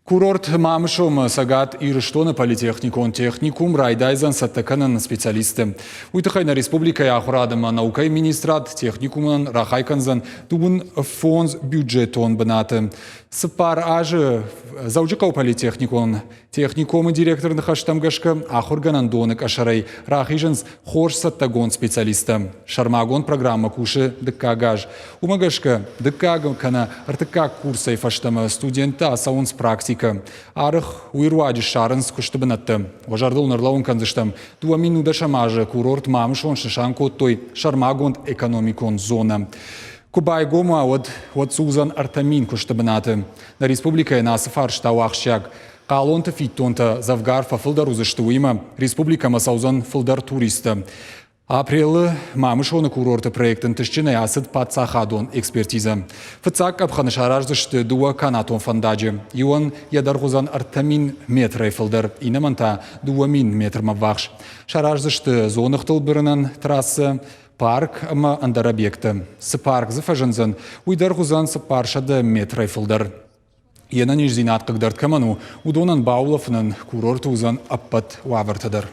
Курорт Мамысомы Цӕгат Ирыстоны политехникон техникум райдайдзӕн цӕттӕ кӕнын специалистты. Уый тыххӕй нӕ республикӕйы ахуырад ӕмӕ наукӕйы министрад техникумӕн рахай кӕндзӕн 35 бюджетон бынаты. 4 азы Дзӕуджыхъӕуы политехникон техникумы директоры ныхӕстӕм гӕсгӕ ахуыргӕнӕндоны къӕсӕрӕй рахизынц хорз цӕттӕгонд специалисттӕ. Сӕрмагонд программӕ кусы дыккаг аз. Уымӕ гӕсгӕ дыккаг кӕнӕ ӕртыккаг курсӕй фӕстӕмӕ студенттӕ ацӕуынц практикӕ. Арӕх уый руаджы ссарынц куысты бынӕттӕ. Уӕ зӕрдыл нырлӕууын кӕндзыстӕм, 2010 азы курорт Мамысон снысан кодтой сӕрмагонд экономикон зонӕ. Куы байгом уа, уӕд уӕд суыдзӕн 3000 куысты бынаты. Нӕ республикӕйӕн ацы фарста у ахсджиаг. Хъалонты фиддонтӕ дзӕвгар фӕфылдӕр уыдзысты, уыимӕ республикӕмӕ цӕудзӕн фылдӕр туристтӕ. Апрелы Мамысоны курорты проект ӕнтыстджынӕй ацыд паддзахадон экспертизӕ. Фыццаг къӕпхӕны сараздзысты дыууӕ канатон фӕндаджы. Иуӕн йӕ дӕргъ уыдзӕн 3000 метрӕй фылдӕр, иннӕмӕн та 2000 метрмӕ ввахс. Сараздзысты дзоныгътыл бырынӕн трассӕ, парк ӕмӕ ӕндӕр объекттӕ. Цы парк дзы фӕзындзӕн, уый дӕр уыдзӕн 400 метрӕй фылдӕр. Йе нӕниздзинад хъыгдард кӕмӕн у, уыдонӕн баулӕфынӕн курорты уыдзӕн ӕппӕт уавӕртӕ дӕр.